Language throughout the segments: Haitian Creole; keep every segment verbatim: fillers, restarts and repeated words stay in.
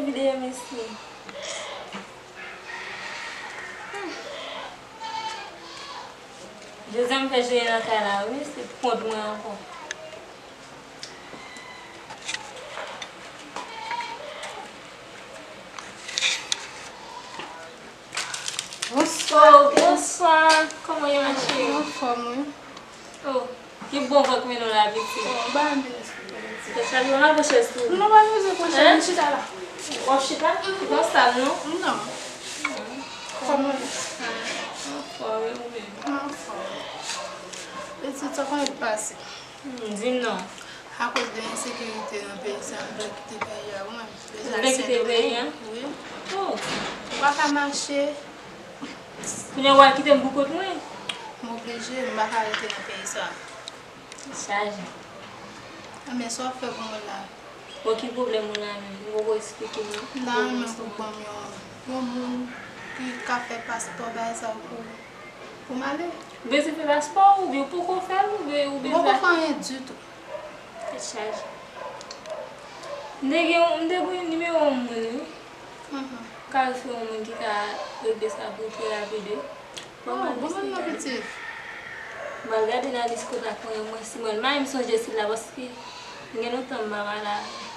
Videyo, mesye. Jezi m fè jere nan kay la, wi, se kont mwen ankò. Bonswa. Oh, bonswa. Kòman w ye, ma chérie? Anfòm, wi. Oh, ki bon van k mennen w la, pitit. Oh, ba m vin esplike w, pitit. Sa li, w ap pran chèz pou ou. Non, pa bezwen pran chèz, m chita la. W ap chita? Ou pa sal, non? Non. Kòman w ye? Anfòm, e ou menm? Anfòm. Pitit, sa konn pase. Hmm, di m non. Akoz de ensekirite nan peyi sa, m vle kite peyi a, wi. Ou vle kite peyi a? Wi. Oh. Ou pa ka mache. Kounye a w al kite m pou kont mwen? M oblije, m pa ka rete nan peyi sa. Chaje. Enben, sa w ap fè pou mwen la? Bon, ki pwoblèm ou la menm? Ou poko eksplike m non. M ta renmen pou ban m yon, yon moun ki ka fè paspò bagay sa yo pou, pou m ale. Ou bezwen fè paspò oubyen ou poko fè l oubyen ou bezwen. M poko fè anyen ditou. Tèt chaje. M te gen, m te gen nimewo yon moun, wi. Mhm. Ka referan moun ki ka regle sa pou ou trè rapid, wi. Bon, oh, ban mwen non, pitit. M al gade nan lis kontak mwen, mwen si mwen, m pa menm sonje sila paske m gen lontan m pa pale avè l.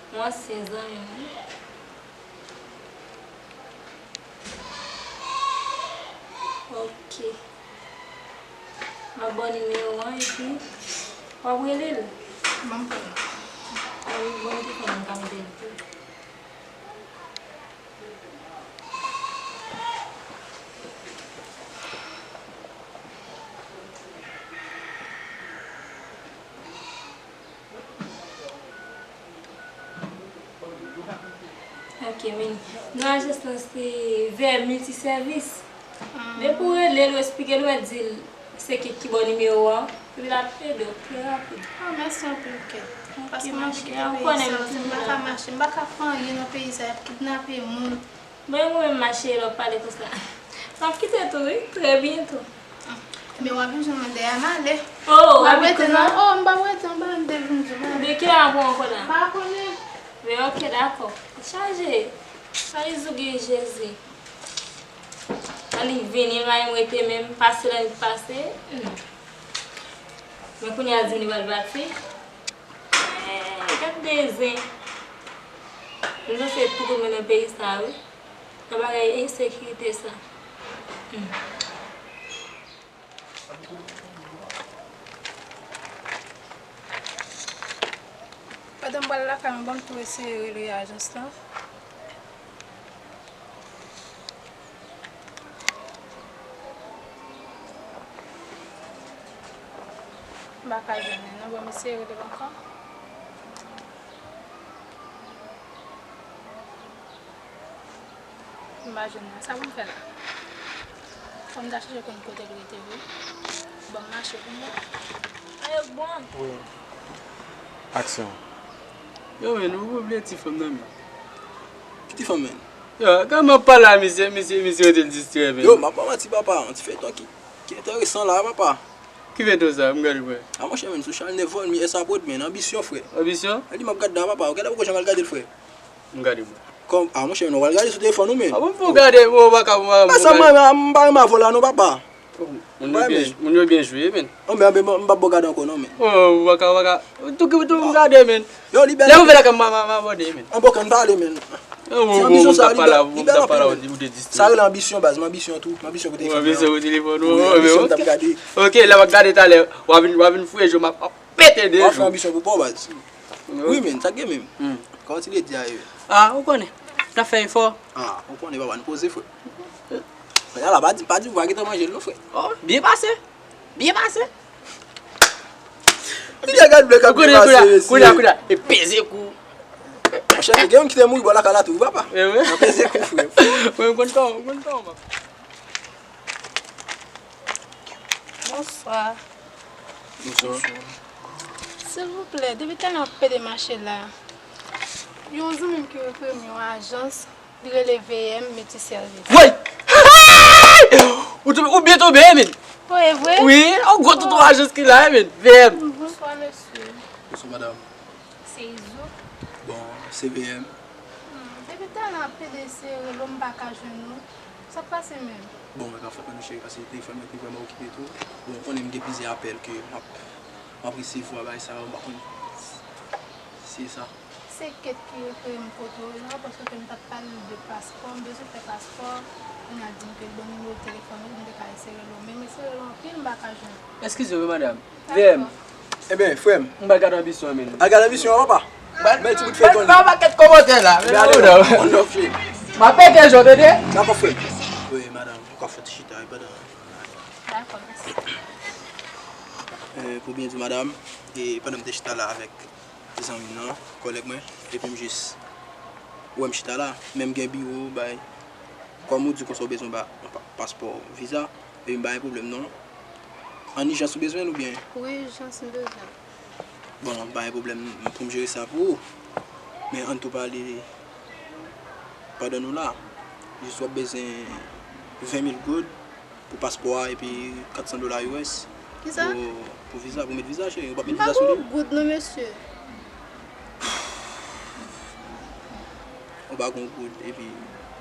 Yon ansyen zanmi m, wi. Ok. M ap ba w nimewo a epi w ap rele l. Ban m pran. Wi, ban m te fè m ka mete l tou. Ok, men non ajans lan se V M Multiservice. Ah. Depi w rele l, ou eksplike l, ou mèt di l se ki ki ba w nimewo a, epi l ap ede w trè rapid. Ah, mèsi anpil, kèt. Ok, paske m ap kite peyi sa, m pa ka mache, m pa ka fè anyen nan peyi sa, y ap kidnape moun. Bon, e mwen menm, ma chérie, lè w pale konsa. M ap kite tou, wi, trè byento. Men w ap vin jwenn mwen dèyè m ale. Oh, w ap rete nan, oh, m p ap rete anba, m te vin di w. Ebyen kilè m ap wè w ankò la? M pa konnen. Men ok, dakò. Chaje. Sa Izou gen, Jezi. An li vini, l pa menm rete menm, pase lè l pase. Hmm. Men kounye a l di m li pral pati. Eh, gad de zen. M panse tout moun nan peyi sa, wi. Nan bagay ensekirite sa. Hmm. Pandan m pral lakay mwen, ban m tou eseye rele ajans lan. M pa ka jwenn li non, bon, m eseye rele l ankò. M pa jwenn li. Sa pou m fè la? Fò m ta chèche konn kote l rete vre. Ban m mache pou m wè. Ayo, bon. Wi. Aksyon. Yo, men, ou bliye ti fanm nan, men. Ki ti fanm, men? Yo, kòman w ap pale a misye, misye, misye rete distrè, men. Yo, m ap ba w manti, papa, yon ti feyton ki, ki enteresan la, papa. Ki feyton sa? M gade, mwen. A, monchè, men, sou Charles Nevol, mi esa prod, men, Anbisyon, frè. Anbisyon? Li m ap gade la, papa. Ou gade, poko janm al gade l, frè. M gade, mwen. Kòm, a, monchè, men, ou al gade sou telefòn ou, men. A, bon, pou w gade, mwen, ou pa ka, mwen, mwen. Pa sa, mwen, mwen, m pa renmen avè w la, non, papa. Moun yo byen, moun yo byen jwe, men. Anben, anben, m p ap ba w gade ankò non, men. Oh, waka, waka. Tou ki tou m gade, men. Yo, li bèl. Lè m ouvè lakay m, m a, m a, m a abòne, men. Anben, ok, ann pale, men. Ti anbisyon sa, li bèl, li bèl anpil, men. Sa rele anbisyon, baz, m anbisyon tou, m anbisyon pou telefòn nan. Anbisyon pou telefòn, wi, anbisyon m t ap gade. Ok, lè m ap gade talè, w a vin, w a vin fouye je w, m ap, ap pete de je w. W ap fè anbisyon pou pa w, baz. Wi, men, sa k gen menm? Kòman ti ledi a ye? Ah, ou konnen. N ap fè efò. Ah, ou konnen, papa, n poze, frè. Men la, pa di, pa di, ou pa gentan manje l non, frè. Oh, byen pase. Byen pase. Li te gad blè k ap grimasen, mesye. Kounye a, kounye a, e peze kou. Monchè, gen youn ki te mouri bò lakay la tou, wi, papa. E wi. Nan peze kou, frè. Mwen, m konn kòman, m konn kòman, papa. Bonswa. Bonswa. Silvouplè, depi talè m ap pede mache la. Yon zanmi m ki refere m yon ajans, li rele V M Multiservice. Woy! Ou tonbe, ou byen tonbe, men. Oh, e vre? Wi, yon gwo tonton ajans ki la, men. V M. Bonswa, mesye. Bonswa, madanm. Se Izo. Bon, se V M. Ala, pede se rele w, m pa ka jwenn ou. Sa k pase menm? Bon, mwen ka fòt mwen cheri, paske telefòn mwen te vrèman okipe tou. Bon, ou konnen m gen plizyè apèl ke m ap, m ap resevwa, bagay sa yo, m pa konn si se sa. Se Kate ki refere m kote w la, paske m t ap pale l de paspò, m bezwen fè paspò. Kounye a l di m ke l ban m nimewo telefòn ou, m te ka eseye rele w, men m eseye rele w anpil, m pa ka jwenn ou. Eskize wi, madanm. V M. Dakò. Ebyen, frè m. M pral gade anbisyon an, men. Al gade anbisyon an, papa. Bèl ti bout feyton. Ba yon pakèt kòmantè la. Men ale non, non, frè. M ap pete jan, tande? Dakò, frè m. Wi, madanm, ou ka fè ti chita, e pandan. Dakò, mèsi. Eh, pou byen di madanm, e pandan m te chita la avèk zanmi m nan, kòlèg mwen, epi m jis wè m chita la, men m gen biwo, bay, kòm ou di konsa ou bezwen ba, pa, paspò, viza, epi m pa gen pwoblèm non. An ijans ou bezwen l oubyen? Wi, ijans m bezwen. Bon, pa gen pwoblèm, pou m jere sa pou ou. Men ann tou pale pandan nou la. Jis w ap bezwen ven mil goud pou paspò a epi kat san dola U S. Kisa? Pou, pou viza, pou met viza, cheri. Ou p ap met viza sou li? M pa gon goud non, mesye. Ou pa gon goud epi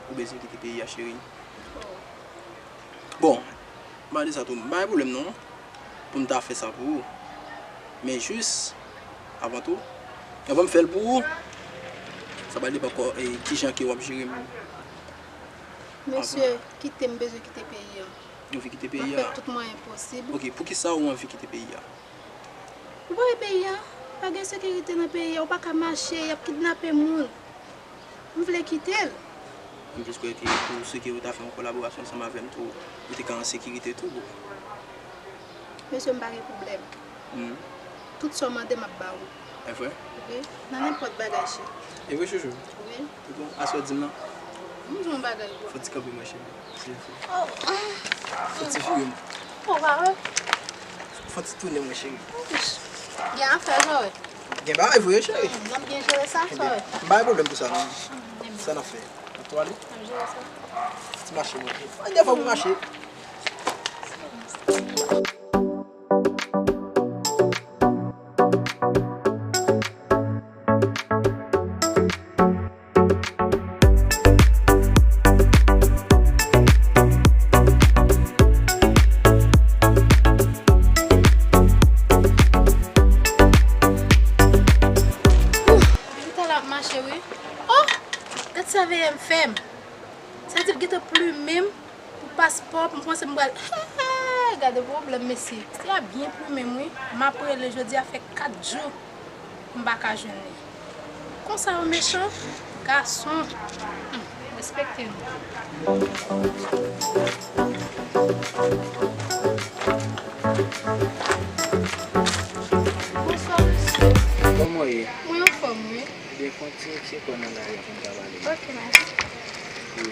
ou bezwen kite peyi a, cheri. Oh. Bon, m pa di sa tou, m pa gen pwoblèm non, pou m ta fè sa pou ou. Men jis, avan tou, anvan m fè l pou ou, sa pral depann kò, e, kijan ke w ap jere m. Mesye, kite m, bezwen kite peyi a. Ou anvi kite peyi a? M ap fè tout mwayen posib. Ok, poukisa ou anvi kite peyi a? Ou pa wè peyi a? Pa gen sekirite nan peyi a, ou pa ka mache, y ap kidnape moun. M vle kite l. M jis kwè ke pou si ke ou ta fè yon kolaborasyon ansanm avè m tou, ou te ka an sekirite tou, boo. Mesye, m pa gen pwoblèm. Hmm. Tout sa w mande, m ap ba ou. E vre? Wi, nan nenpòt bagay, cheri. E vre, chouchou? Wi. Bon, aswè di m non. M di w yon bagay, boo. Fò ti kanpe mwen, cheri. Silvouplè. Oh, ah. Fò ti vire m. Oh, pa vre? Fò ti tounen mwen, cheri. Gen afè, sa w wè. Gen bagay vre, cheri. Hmm, n ap byen jere sa, sa w wè. M pa gen pwoblèm pou sa, non. Hmm, sa n ap fè? N ap tou ale? N ap jere sa. Ti mache, mwen. Mwen gen fòm pou mache. Ouf, li gentan la ap mache, wi. Oh! Gad sa V M fè m. Sa di l gentan plimen m pou paspò, m panse m pral, gade pwoblèm, mesye. Li ap byen plimen m, wi. M ap rele jodi a fè kat jou m pa ka jwenn li. Konsa yo mechan, gason. Hmm, respekte nou. Bonswa, mesye. Kòman w ye? Mwen anfòm, wi. Ebyen, fè yon ti, ti kò nan lari a pou n ka pale. Ok, mèsi. Wi.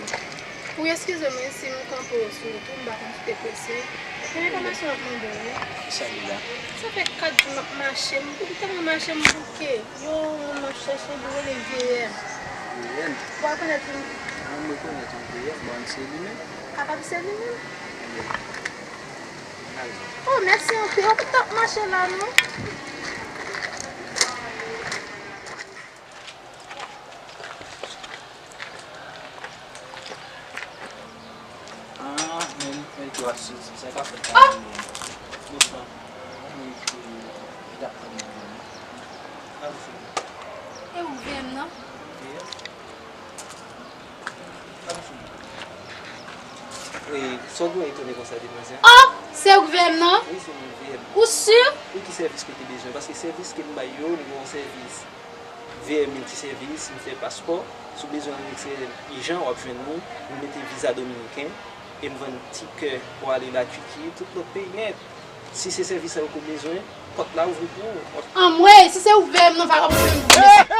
Wi, eskize m, wi, si m kanpe w sou wout ou, m pa konn si w te prese. Gen enfòmasyon m ap mande w, wi. Kisa li la? Sa fè kat jou m ap mache, m, m tèlman mache, m bouke. Yon moun m ap chèche, li rele V M. V M? Ou pa konèt li? Mwen, m rekonèt yon V M, bon, se li menm. Kapab se li menm? Wi. Al. Oh, mèsi anpil. Ou t ap mache la, non? Ah, men, men ki w ap sezi, sa ka fèt la. Ah! Dousman. Mwen ki, ki t ap tann mwen. Al fè. E ou V M nan? V M? Al fè. E, sa w gen etone konsa, demwazèl? Oh! Se ou ki V M nan? Wi, se mwen, V M. Ou si? Wi, ki sèvis ke w te bezwen? Paske sèvis ke m bay yo, m gen yon sèvis V M miltisèvis, m fè paspò. Si w bezwen yon V M ijan, w ap jwenn nou. M mete viza dominiken e m vann tikè pou ale Latiki, tout lòt peyi nèt. Si se sèvis sa yo ke w bezwen, pòt la ouvri pou ou. Anmwey, si se ou V M nan, vagabon, se menm.